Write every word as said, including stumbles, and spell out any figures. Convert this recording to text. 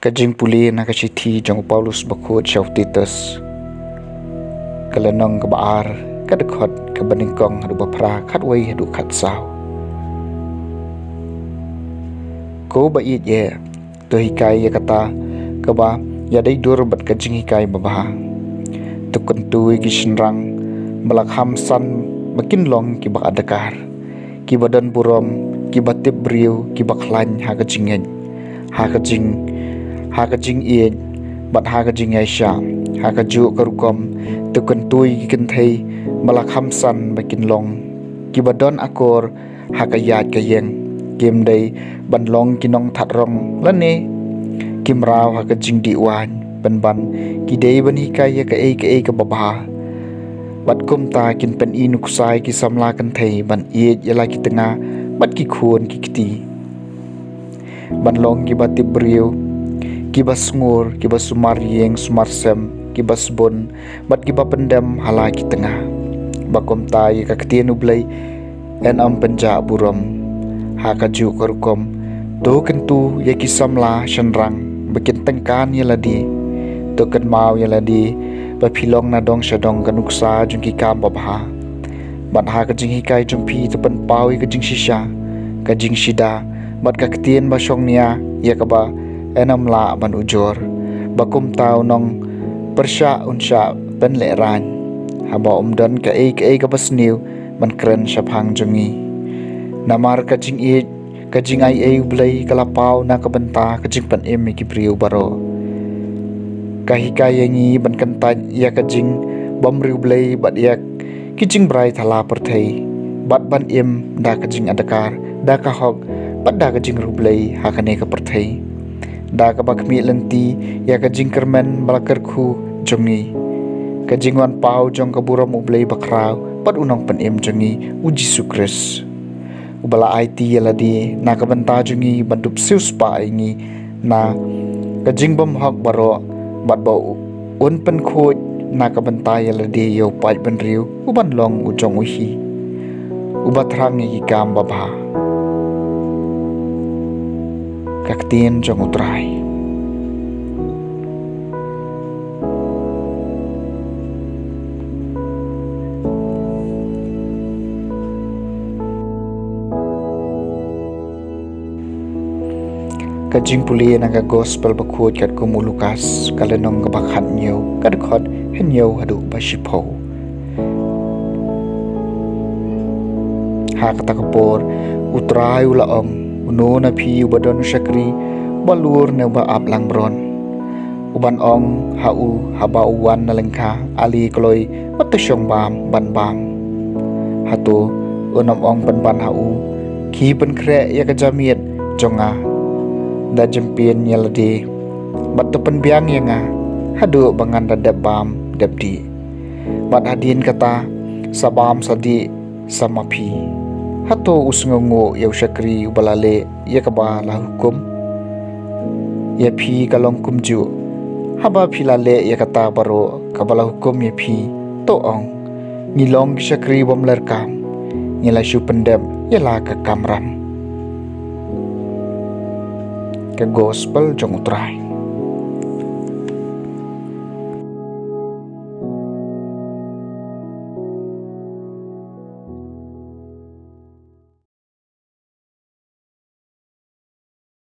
Ka jingpule na ka shithi jong u Paulus bakhuid sha u Titus. Ka lynnong kaba ar, ka dkhot kaba nyngkong haduh ba phra, khatwei haduh khatsaw. Ko ba ïeit eh, to hikai ïa kata kaba ïadei dur bad ka jinghikai babha. To kyntu ïa ki shynrang ba la kham san ba kin long kiba adkar, kiba don burom, kiba tip briew, kiba khlaiñ ha ka jingngeit, ha ka jing, ha ka jingïeit, bad ha ka jingïaishah. Ha kajuh ka rukom, to kyntu ïa ki kynthei ba la kham san ba kin long kiba don akor ha ka ïaid ka ïeng. Kim dei ban long ki nongthadrang lane ki mraw ha ka jingdih waiñ, pynban ki dei ban hikai ïa kaei kaei kaba bha. Bad kumta kin pyni nuksa ïa ki samla kynthei ban ïeit ïa la ki tnga bad ki khun ki kti, ban long kiba tip briew, kiba sngur, kiba sumar ïing sumar sem, kiba sbun, bad kiba pyndem ha la ki tnga. Ba kumta ïa ka ktien U Blei yn ym pynjah burom. Ha kajuh ka rukom, to kyntu ïa ki samla shynrang ba kin tyngkan ïa lade. To kynmaw ïa lade ba phi long na dong sha dong ka nuksa jong ki kam babha. Bad ha ka jinghikai jong phi, to pynpaw ïa ka jingshisha, ka jingshida, bad ka ktien ba shongnia ïa kaba yn ym lah ban ujor. Ba kumta u nongpyrshah un shah pynlehraiñ, haba ym don kaei kaei kaba sniew ban kren shaphang jong ngi. Namar ka jingïeit, ka jingaiei U Blei ka la paw na ka bynta ka jingpynim ïa ki briew baroh. Ka hikai ïa ngi ban kyntait ïa ka jingbymriewblei bad ïa ki jingbrai thala pyrthei, bad ban im da ka jingadkar, da ka hok, bad da ka jingriewblei ha kane ka pyrthei. Da kaba khmih lynti ïa ka jingkyrmen ba la kyrkhu jong ngi, ka jingwan paw jong ka burom U Blei bakhraw bad U Nongpynim jong ngi, U Jisu Khrist, uba la aiti ïa lade na ka bynta jong ngi ban dup siewspah ïa ngi na ka jingbymhok baroh, bad ba un pynkhuid na ka bynta ïa lade ïa u paid bynriew uban long u jong u hi, uba thrang ïa ki kam babha. Ka ktien jong U Trai. Ka jingpule na ka Gospel bakhuid katkum u Lukas, ka lynnong kaba khathynñiew, ka dkhot hynñiew haduh ba shiphew. Ha kata ka por, U Trai u la ong, Uno na phi uba don u shakri uba lur ne uba ap langbrot, uban ong ha u haba u wan na lyngkha, Ale kloi, wat to shong bam ban bam. Hato un ym ong pynban ha u, Khie pynkhreh ïa ka jamiat jong nga da jympien ïa lade, bad to pynbiang ïa nga haduh ba ngan da dep bam dep dih? Bad hadien kata, sa bam sa dih sa ma phi. Hato u sngewnguh ïa u shakri uba la leh ïa kaba la hukum ïa phi ka long kumjuh? Haba phi la leh ïa kata baroh kaba la hukum ïa phi, to ong, Ngi long ki shakri bymlerkam, ngi la shu pyndep ïa la ka kamram. Ka Gospel jong U Trai.